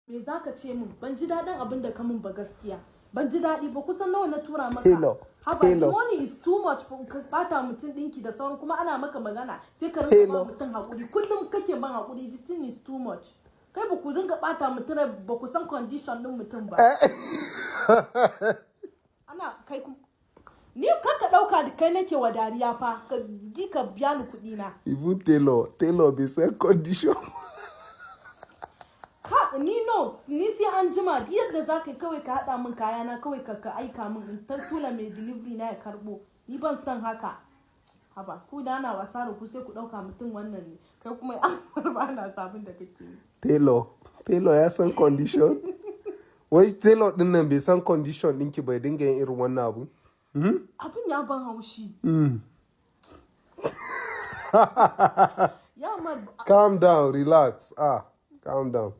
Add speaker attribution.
Speaker 1: Me za ka ce min? Ban ji daɗin abin da ka min ba gaskiya. Ban ji daɗi ba. Kusan nawa na tura maka?
Speaker 2: Taylor,
Speaker 1: Haba,
Speaker 2: Taylor.
Speaker 1: money is too much for ka bata mutum ɗinki da sauran, kuma ana maka magana sai ka rinka ba
Speaker 2: Taylor.
Speaker 1: mutum haƙuri. Kullum kake ban haƙuri. This thing is too much. Kai ba ku rinka bata mutum rai, ba ku san condition ɗin mutum ba. Ana kai ni kar ka ɗauka da kai nake wa dariya fa, ka ji ka biya ni kuɗi na.
Speaker 2: Even tailor, tailor bai san condition.
Speaker 1: Ka ni no, ni sai an jima. Duk yadda za ka yi kawai ka haɗa min kayana kawai, ka aika min in ta tura mai delivery na ya karɓo. Ni ban son haka. Haba, ku da ana wasa da ku sai ku ɗauka mutum wannan ne. Kai kuma an ba na sabon da kake yi.
Speaker 2: Tailor, tailor ya san condition. Wai tailor din nan bai san condition ɗinki bai dinga yin irin wannan abu.
Speaker 1: Abin ya ban haushi. Ya mar
Speaker 2: Calm down, relax. Ah, calm down.